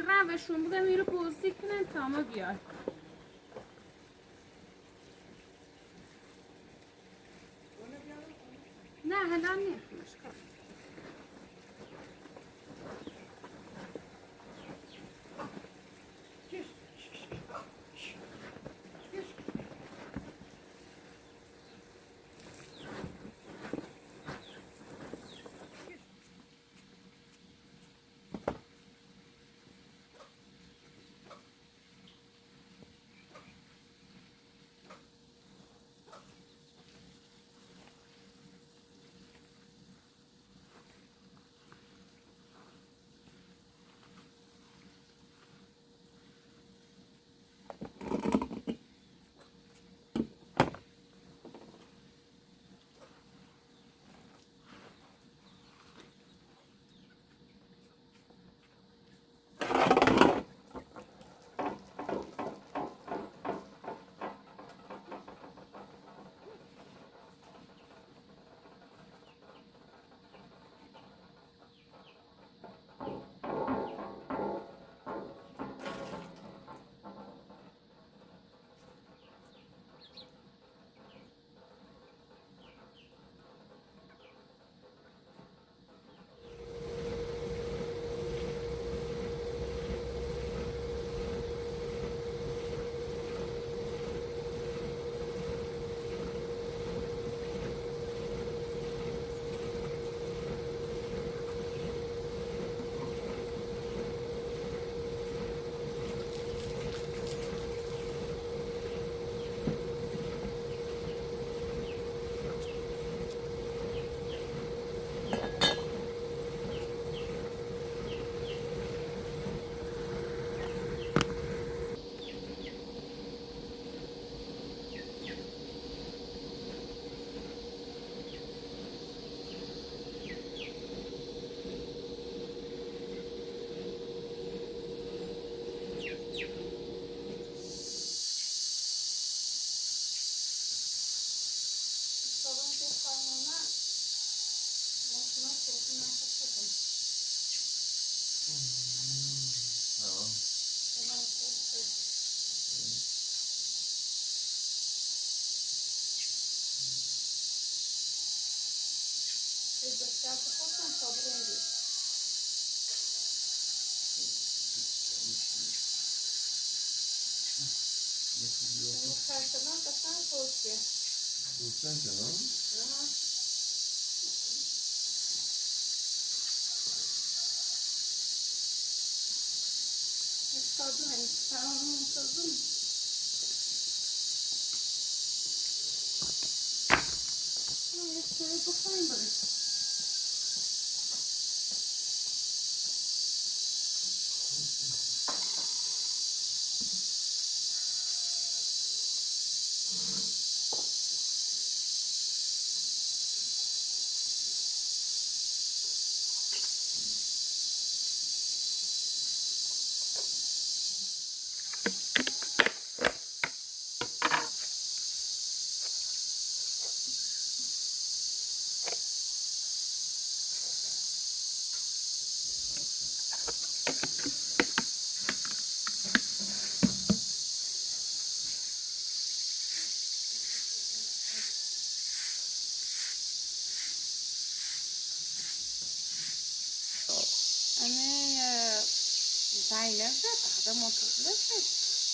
روشون بگم میره بوزی کنن تا ما بیاد. نه هلا نیست مشکل.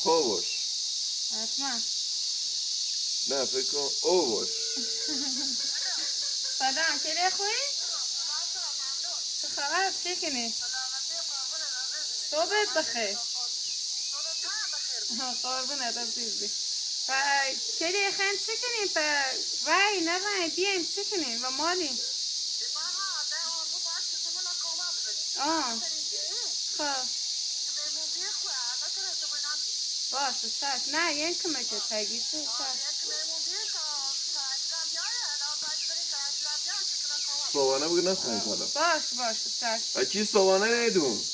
خوب باش. حتما. نه فکر کن او باش. سلام کلی خوبی؟ چه خبر؟ چه کنی؟ صبحت بخیر. قربونت عزیزی. و کلی خیم چه کنیم؟ وای نه وای بیایم چه کنیم؟ و مالیم. آه خب باشه چشم. نه یه کمک تگی چه صبحانه بگو نخوام حالا. باشه باشه چشم. اکی صبحانه نیدون.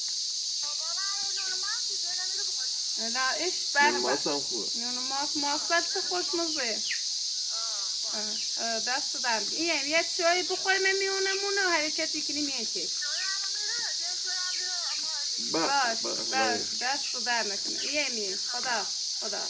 نه ایش به ماست هم خوبه. نون ماست ماست خوشمزه. دست درد. این یه چای بخوریم میونمونه و حرکتی کنیم یکی. باش باش دست در نکنه. یه خدا خدا.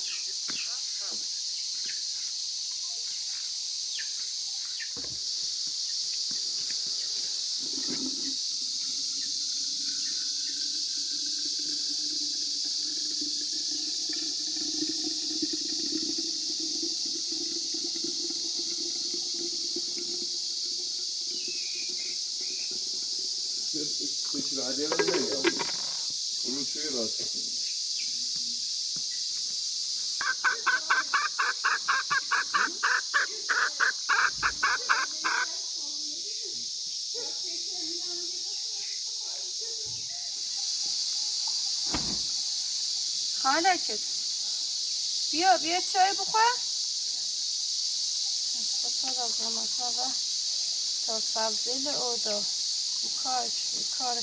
خالکت بیا بیا چای بخور. تا سبزیل اودا کار کار.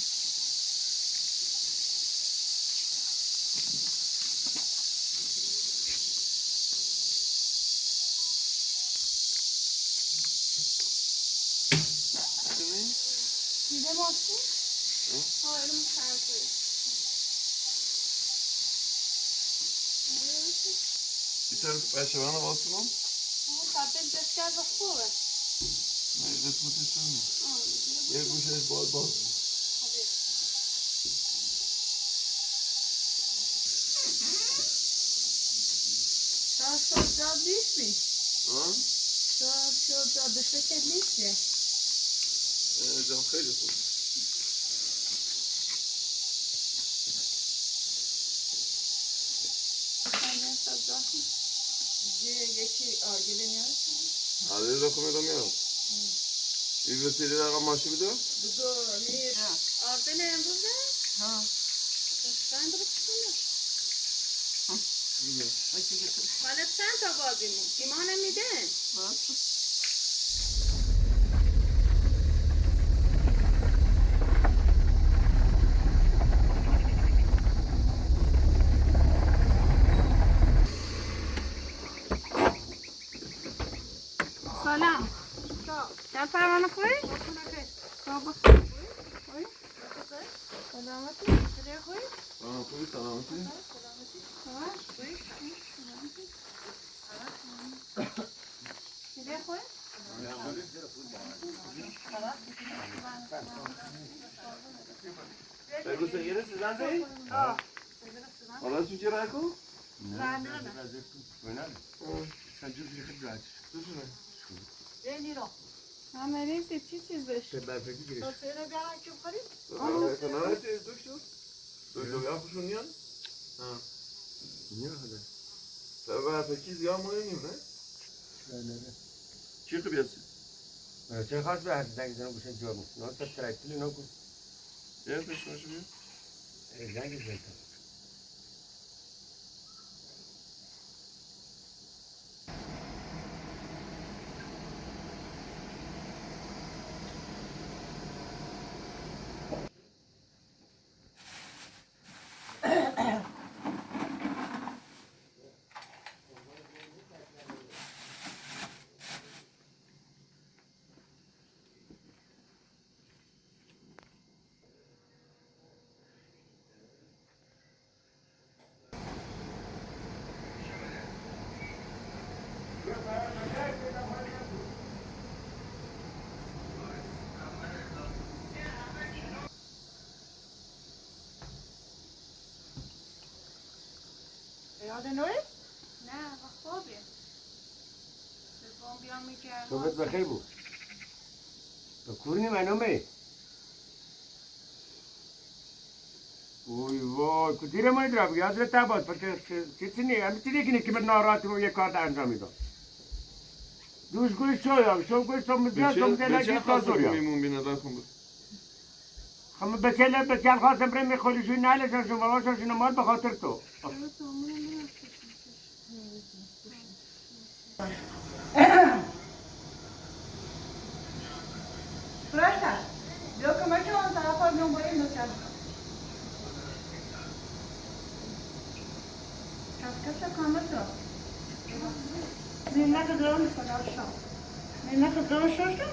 دیده ماشین؟ ها اینو سبزیل. Bir taraf aşağıya basın mı? تبدیل بسیار به خوبه. نه قسمتش نه. یه گوشهش باید باز. شو جا نیستی؟ ها؟ شو جا به فکر نیستی؟ جا خیلی خوب. یکی آرگیله میاد؟ آره رقم رو میاد. این وسیله رقم ماشی بده؟ دو می آردن امروزه؟ ها. چند تا بکنه؟ حالا چند تا بازیمون؟ ایمان میده؟ سلام. چند پروانه خوبی؟ صبح. خوبی؟ سلامتی؟ خوبی؟ خوبی سلامتی؟ خوبی؟ خوبی؟ بگو سگیره سیزن زی؟ حالا اسم چی رکو؟ نه نه نه. نه مریضی چی چیزش؟ برفکی گرفت. نه دکتر؟ دکتر یا خوشون نیان؟ نه خدا. برفکی زیاد مهم نیم نه؟ نه. چی خوبی هستی؟ چه خواست به هر زنگ زنم گوشن جواب نیست. نه تا ترکتیل نکن. یه پیش بیا. زنگ زنم. یاد نوی؟ نه خوبه. صحبت بخیر بود. به کورنی منومه. اوی وای کدیره مایی درا بگی حضرت عباس چیزی نی همین چیزی که من ناراحتی و یه کار انجام میدم. دوش گوش شو شو گوش تو مزیان تو مزیان نگی تا زوریا. خم بچله بچل خواستم برم میخوری شوی نهلشان شو باباشان شو مال به خاطر تو. براشتا بیا کمک آن طرف ها بیان باید نوچل کف کامل را زینک درام سلام شو زینک درام شو شو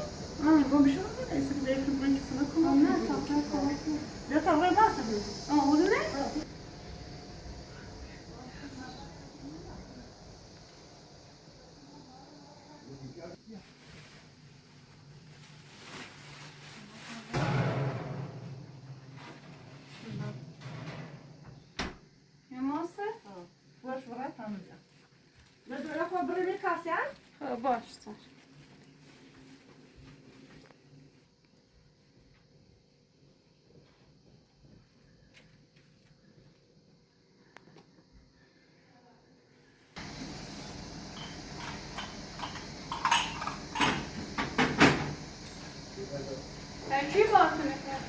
باشه. کی بارتونه کرد؟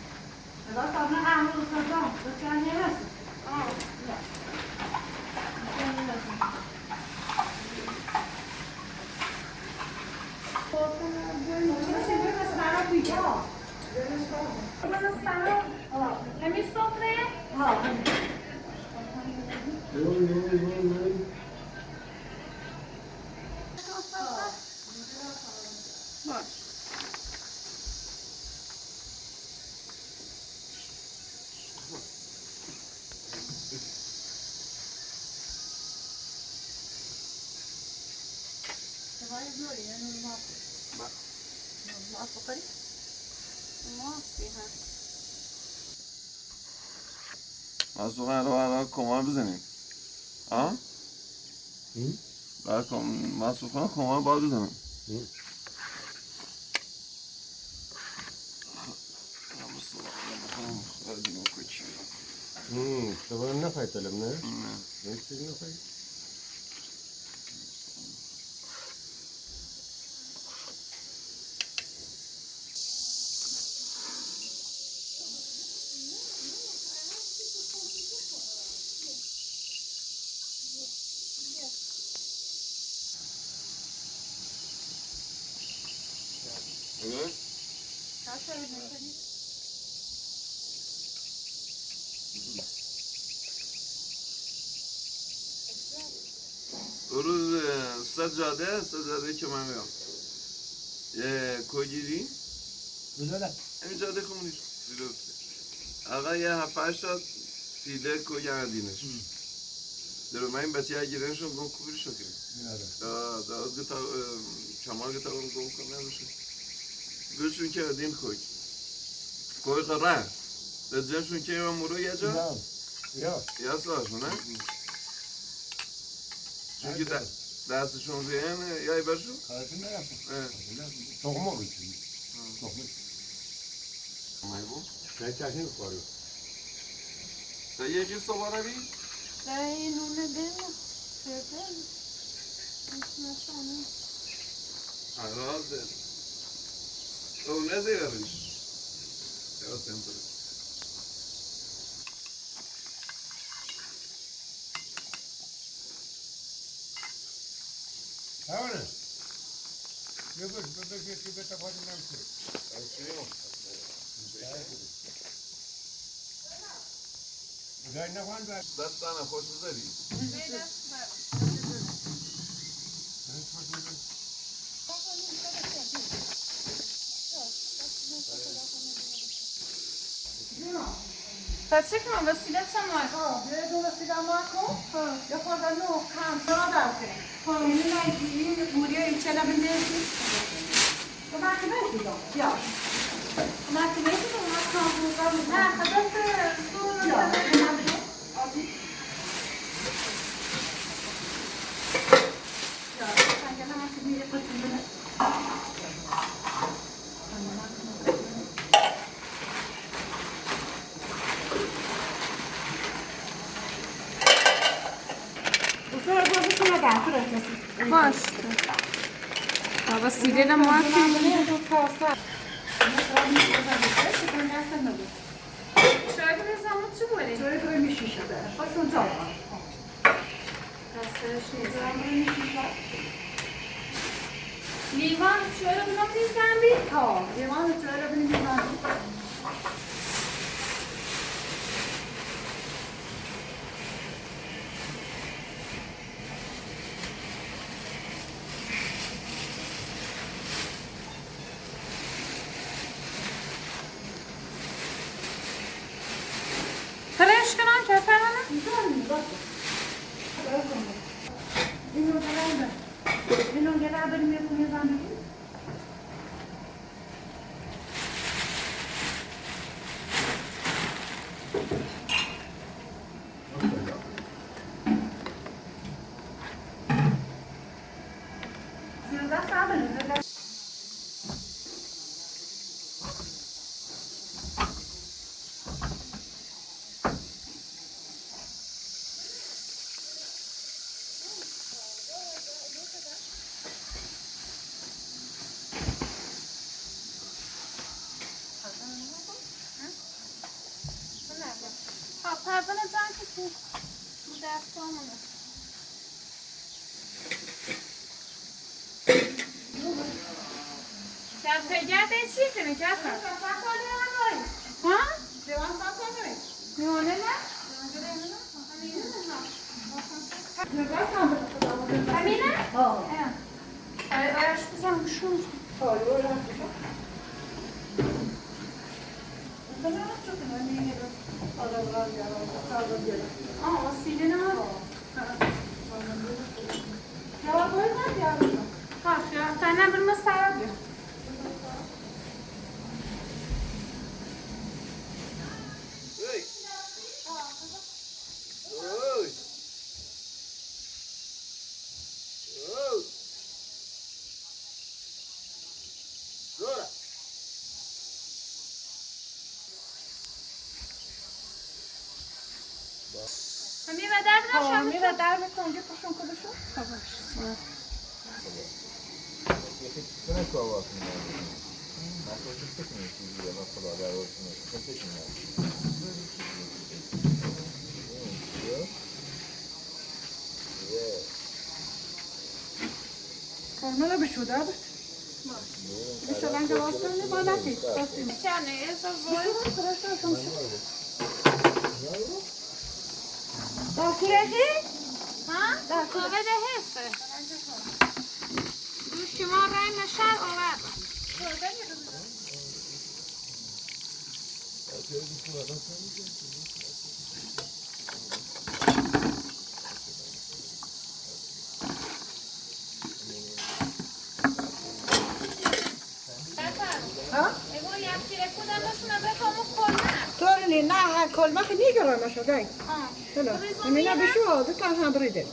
همین سفره؟ باش. از اون رو کمان بزنیم. آه؟ بعد مسئول کمان باید بزنیم. طبعا نخواهی طلب نه؟ نه نخواهی؟ روز سجاده که من میام یه کوگیری این جاده خمونیش زیرو آقا یه 7-8 تا تیله کوگردینش درو من این بچه گیرنشون گم کوبیری شد دا کمال گتا گم کنم نمیشه گوشون که دین کوگ کوی قرار دجنشون که من مرو یه جا یا ساشون نه چون که دستشون روی یا برشون؟ کارشون نرفتن تخمه بچون تخمه نه چشمی بخواری سه یکی صبح روی؟ نه این نونه دل فرده نشانه آره دل او نه زیر رویش یا سمتره هاونه ببر ببر که به تفاوت نمیشه دست دانه خوش بذاری پس چه کنم؟ وسیله چه ماه؟ یه دو وسیله ما کن یه خورده نو کم ساده کن اینو نگی بوریه این چلا بندازی تو ما که نمی‌دونم بیا ما که نمی‌دونم ما کام نه خدمت سول آبی یا سنگلا ما که میره قطعه باش. وسیله ما چای بزنم چی بولی؟ چای رو میشیشه ده. خوشون جا. دستش نیست. لیوان چای رو بزنم بی؟ ها، لیوان چای رو بزنم. بریم یه خونه زندگی. Karmala bir şey daha bak. Bir şey ben de bastım bana değil. ها؟ صوبه هسته. دوش ما رای مشال آورد. نه کلمه خیلی گرم شده. اینا بشو دو تا هم بریده.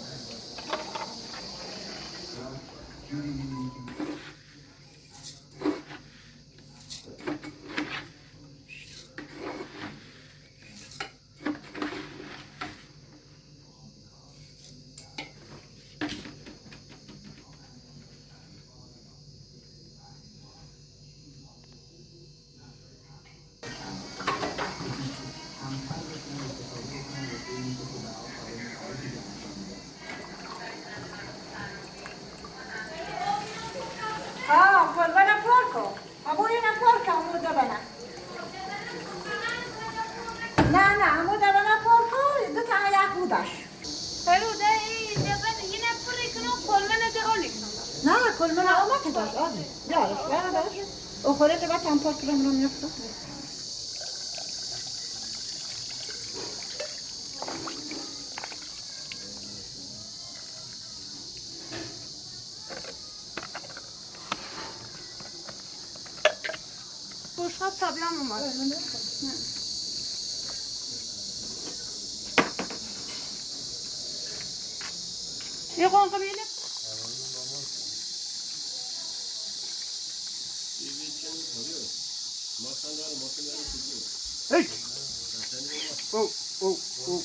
یه قنقه بیله او او او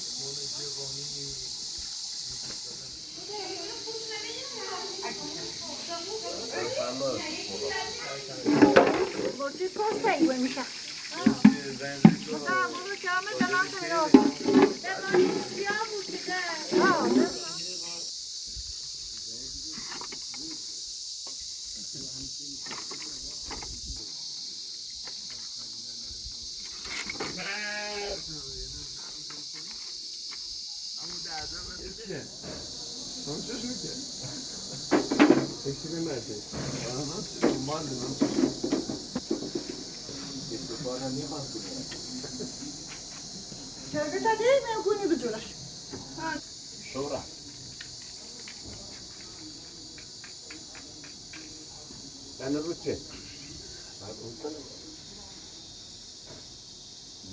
Ben Rusça.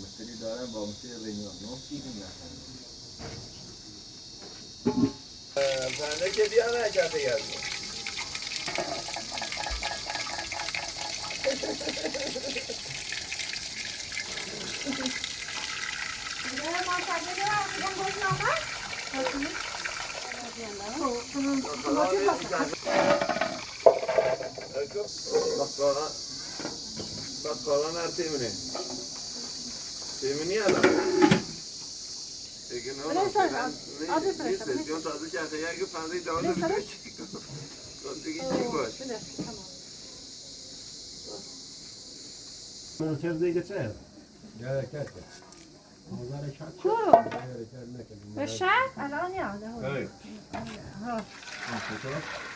مشتری دارم با مشتری رنیان فیلم زنده که بیا نه کفه گرد Bakkalan her temini. Temini adam. Peki ne oldu? Neyse, diyor tadı ki akıya ki fazla daha da bir şey. من سر دیگه چه؟ یا کته. کو؟ بشه؟ الان یا هی. ها.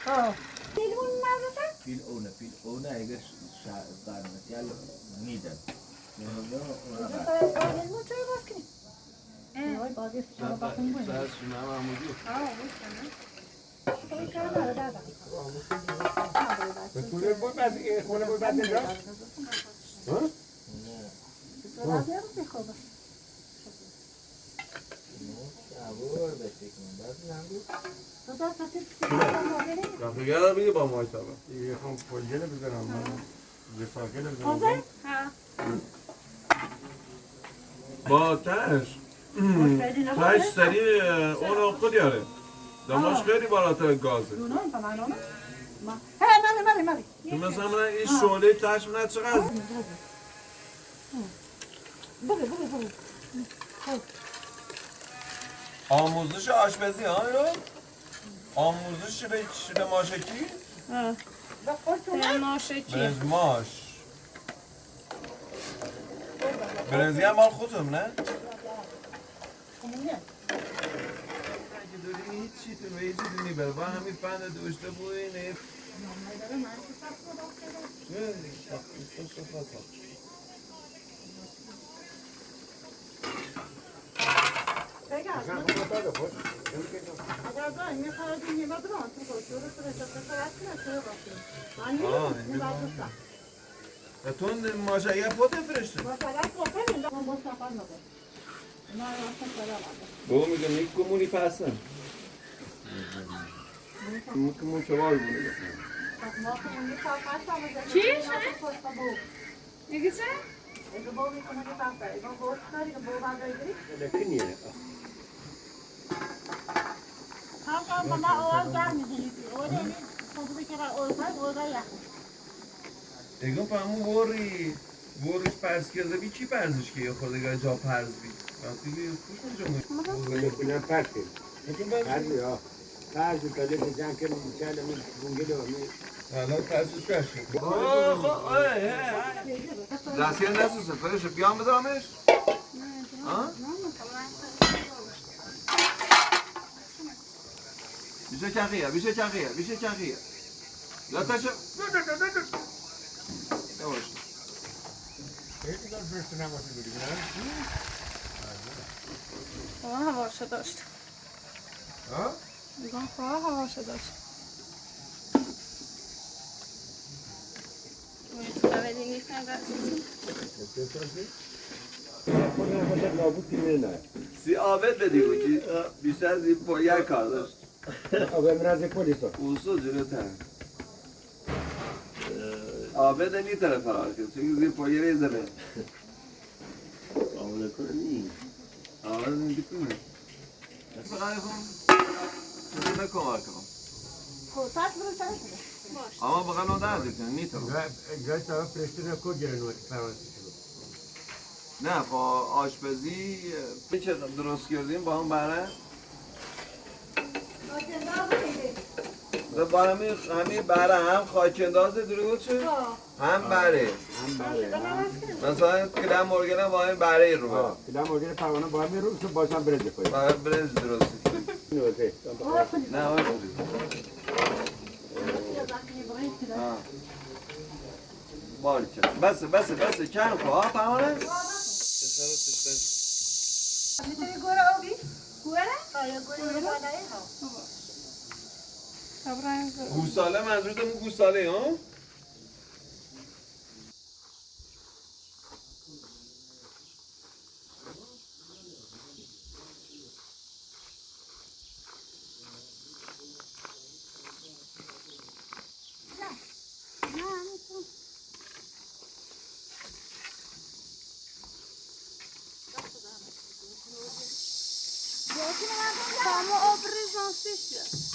ها. فیلمون مدرسه؟ فیل اونه اگه قرمتیل میدن. فیلمون چای باز کنی؟ وای بازی شما باخون بود. سر شما عمودی. آه، بود. خونه بود بعد خونه بود بعد اینجا؟ ها؟ رفیقه بگی با مای تابه یه خون پلگله بزنم یه بزنم با تش تش سریع اون خود یاره دماش خیلی بالاتر گازه تو مثلا من این شعله تش من چقدر بگو آموزش آشپزی ها رو آموزش به ماشکی ماشکی برنج ماش برنجی هم مال خودم نه؟ اگه داری هیچی تو به هیچی تو نیبره با همین فند دوشته بوی نه تو ماشاگه پوت فرشته بابا میگم یک کمونی پسن میکمون چوار بونه چی؟ میگی چه؟ ایگون پامو وری ورش پرس کرده بی چی پرزش که یه خودگاه جا پرز بی وقتی که خوش میجا کنم پرس کرد پرز ها پرز کده جان که میچل می بونگل و می الان پرزش بشه دستیه نسوسه فرشه بیام بذارمش ها؟ بیشه کخیه بیشه کخیه بیشه کخیه لاتشه یواش خواه هواشو داشت ها؟ میگم خواه هواشو داشت سی آبد بدی بود که بیشتر از این پایه کار داشت آبد مرز پلیسا اوسو جلوتر آبد نی طرف فرار کرد چون زیر پایه ریزه آبد کنی آبد نی بکنه بقیه کن چطور نکن کنم اما بقیه نو درد کنه نی طرف جای طرف فرشته نکو گرن فرانسی نه خب آشپزی چه درست کردیم با هم بره با همین بره هم خاک اندازه درود چه؟ هم بره مثلا کلم مرگل با همین بره رو کلم مرگل پروانه با همین رو باشم برنج کنیم با هم برنج درست نه آقای بارکه بسه بسه بسه کم کن ها پروانه میتونی گوره آبی؟ گوره؟ آیا گوره بالایی ها گوساله منظورتون گوساله ها؟ تمام آب ریزان شد.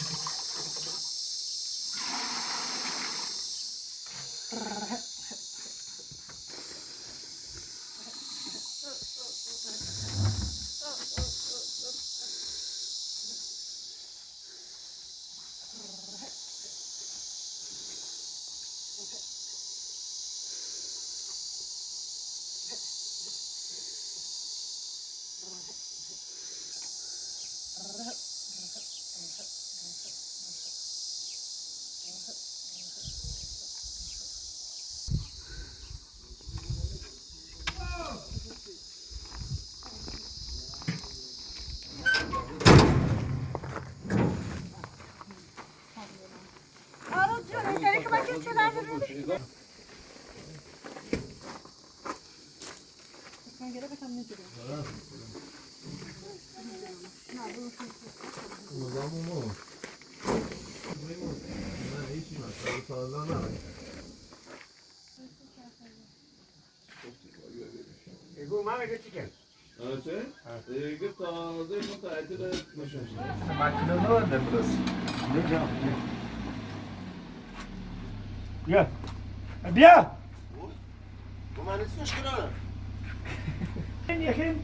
بیا بیا من اسمش کنم یخین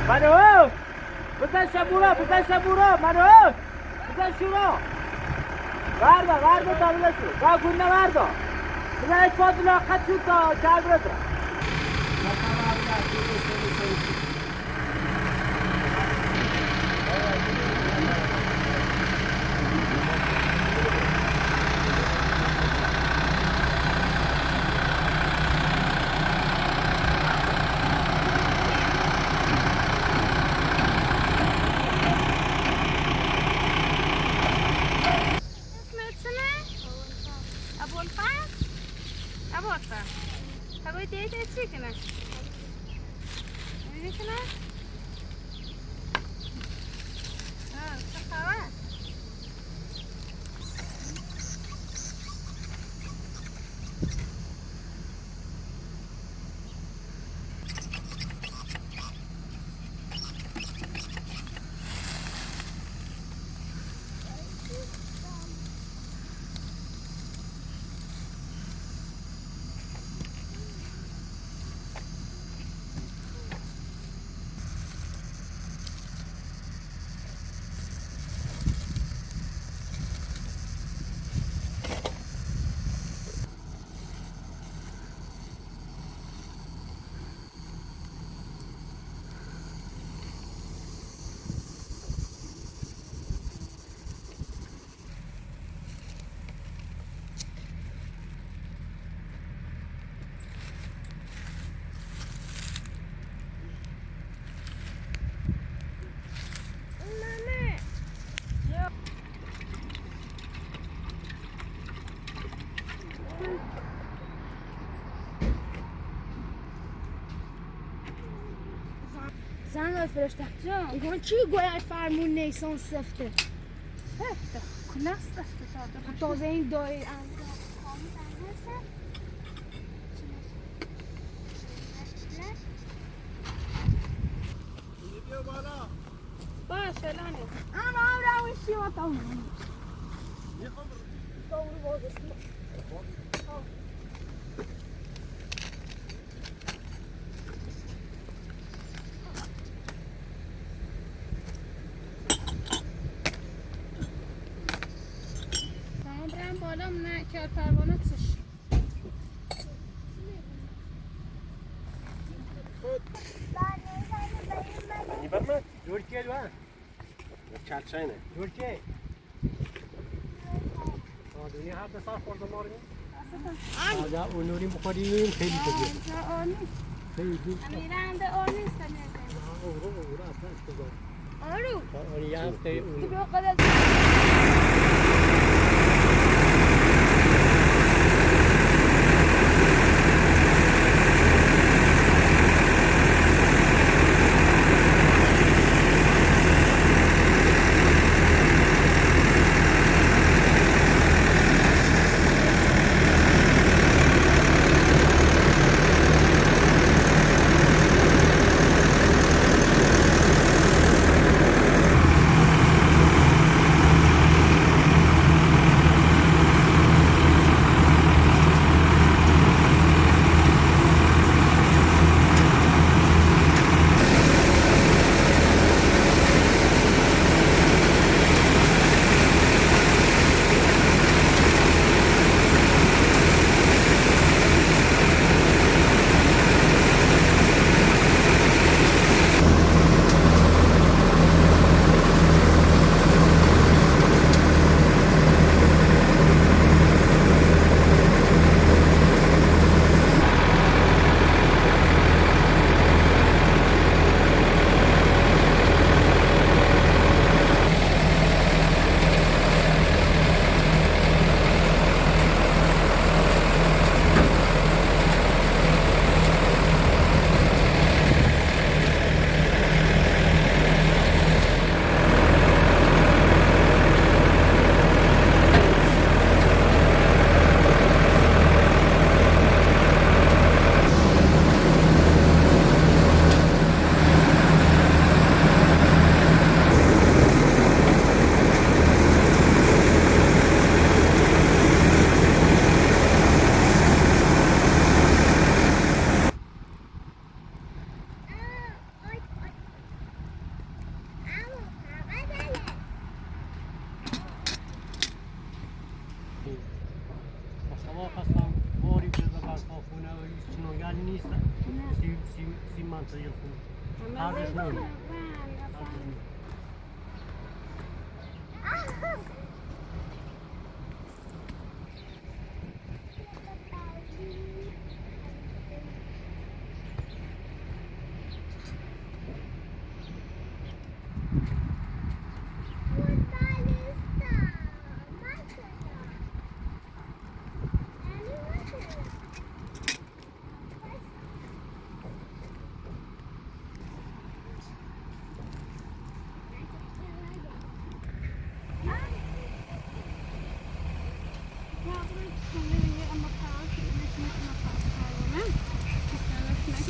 منو بزن شبورا، بزن شبورا، منو بزن شورا، وردا وردا تا بلشو با گونه وردا بزن پاد لاقت شد تا چرب را. میکنه؟ چه خبر؟ زن فرشته جان چی گویا فرمون نیسان سفته سفته کلا سفته تازه این دایی باشه لانه اما هم روشی ما تا بالا نه که پروانه چش خیلی خیلی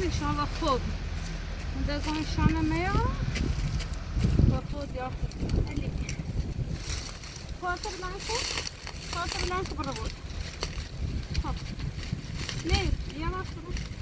نشان و خوب ده شانه میا و خود یا خوب علی خاطر بلانکو خاطر بلانکو برو بود خب نه یا ما برو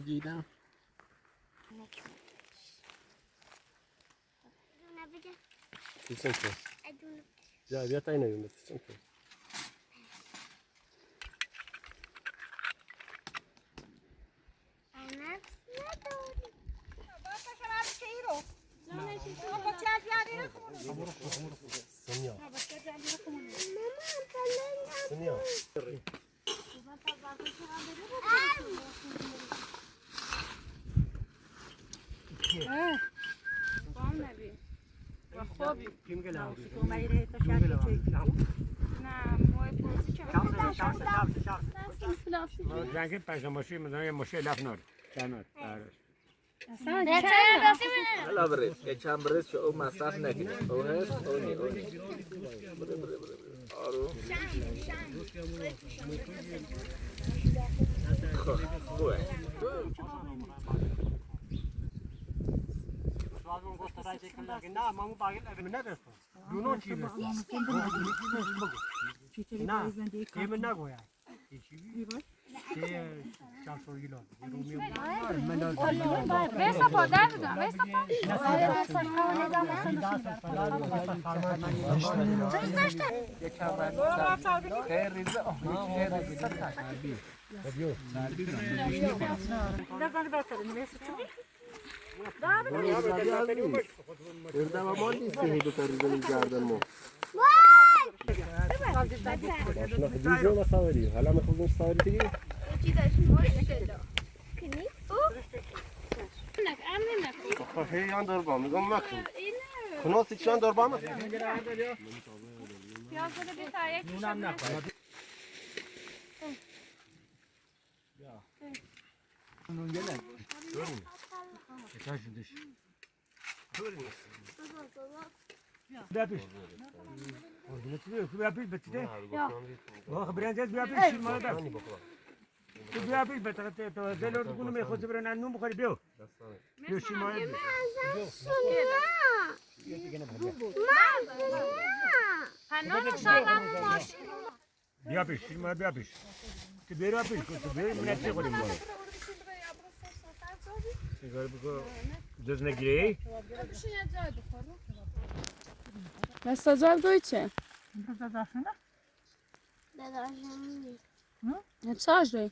دیدم. زنگ پنج ماشین مثلا یه ماشین لف نار نار حالا برید یه چند برید که او مصرف نکنه او هست او نی او نی بره بره بره آروم خب خوبه چی داشت ماشاءالله کنی او نک امن نک خفه یان در با میگم مکن خلاص چند در با مکن پیاز بده بیتا یک نونم نخور یا نون گلن بیا پیش. بیا پیش بچه. آخ برنجز بیا پیش مال دار. تو بیا پیش بچه تو دلور کنم میخواد برن نون بخوری بیا. بیا شما. بیا پیش شما بیا پیش. تو بیا پیش تو بیا من چه خوریم ما. نگار بگو جز نگیری؟ مساجال گوی چه؟ نه چاج روی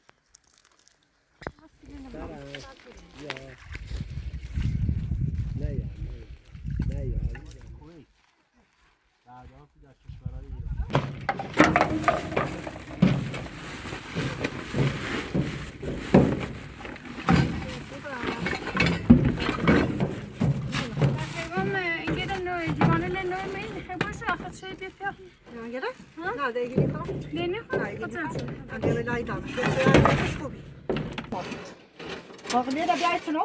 نه دیگه نیخوام. نه نیخوام. نه نه خوبی. باقی da بیایید نو.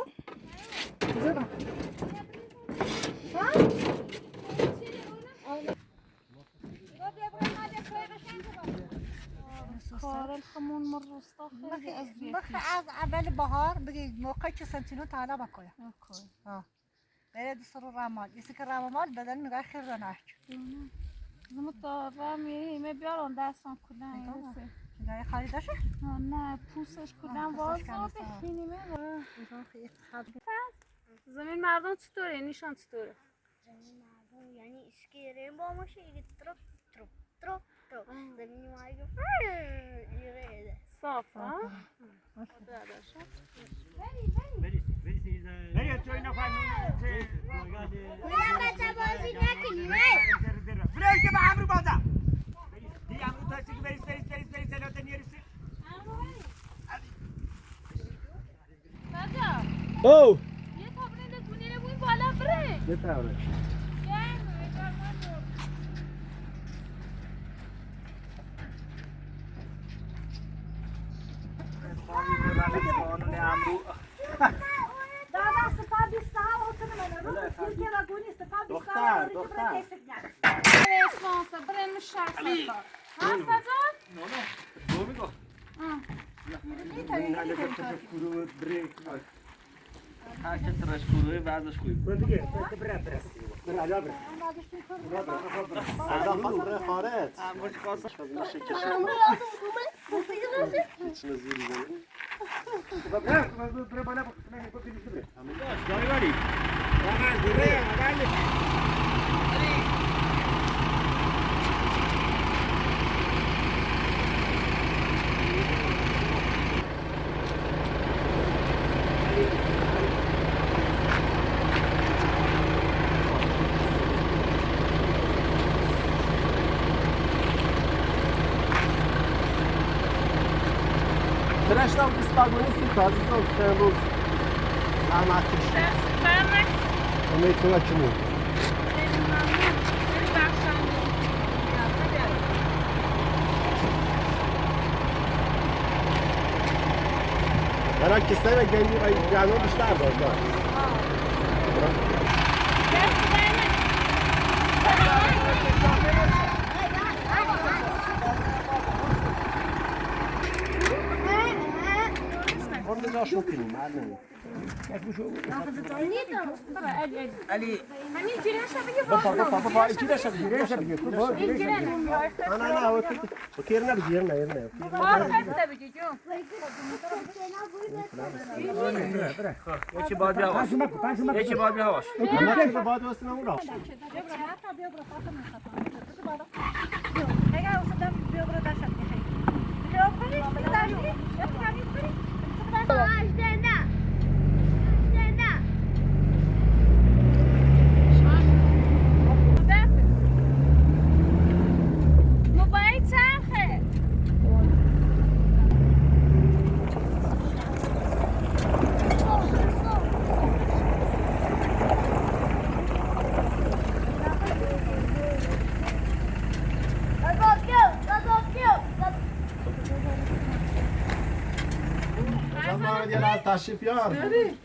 از اول بهار بگید موقعی که سنتینو تعالی بکنه. ها. بره دستور رمال. یسی که رمال بدن میگه خیر رناک. زمتا می بیارم دستم کلن نه خالی داشت؟ نه پوستش کلن وازا بخینیمه زمین مردم چطوره؟ نیشان چطوره؟ زمین مردم یعنی اسکیرین با ماشه ایگه تروپ تروپ تروپ تروپ زمین مردم صاف ها؟ نه تو اینا فهمیدی بچه بازی نکنیم برای که به امرو بازم دی امرو تاشتی که بریس بریس بریس بریس زلاته نیرسی او یه تابلو دونه رو بالا بره یه تابلو دختر دختر برم شخص ها سجاد؟ نه نه دو میگو هر که ترش کروه بعضش خوبی دیگه بره بره بره علا بره بره خارج امروز خواست بره بره بالا بره بره ترشتم بیستاگونی سی تازیزم امروز زحمت کشید. امیدوارم که مون. خیلی ممنون. خیلی بخشنده. برای کسایی که گندم بیشتر داشت. علی همین جیرش بگی بابا بابا جیرش بگی جیرش بگی نه نه نه اوکی نه بگیر نه نه بگی جو یکی باد هواش یکی باد هواش یکی باد واسه اون را موبایل چرخه. محمد یه لحظه تشریف بیار.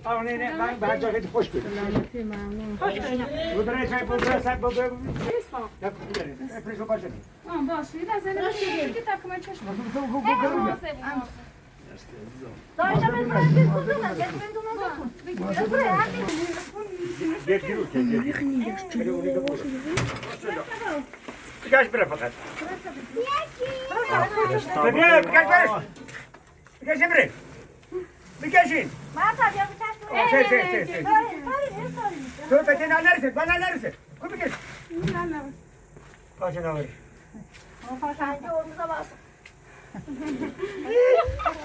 آه نه نه من بعد جاگه خوش بود. سلامتی ممنون. خوش بود. چای بودره سگ بودره. باشه. آه باشه. یه لحظه نمیشه که تکمه چشم. بکش بره فقط. بیا بکش برش. بکش بره. بکشین. سه. تو بده نه نرسه، بالا نرسه. کو بکش. نه. باشه نوری.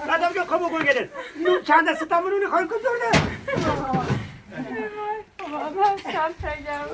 آدم جو کمو گل گدل. نو چند ستامونو خواهی کن زورده. بابا شام تگم.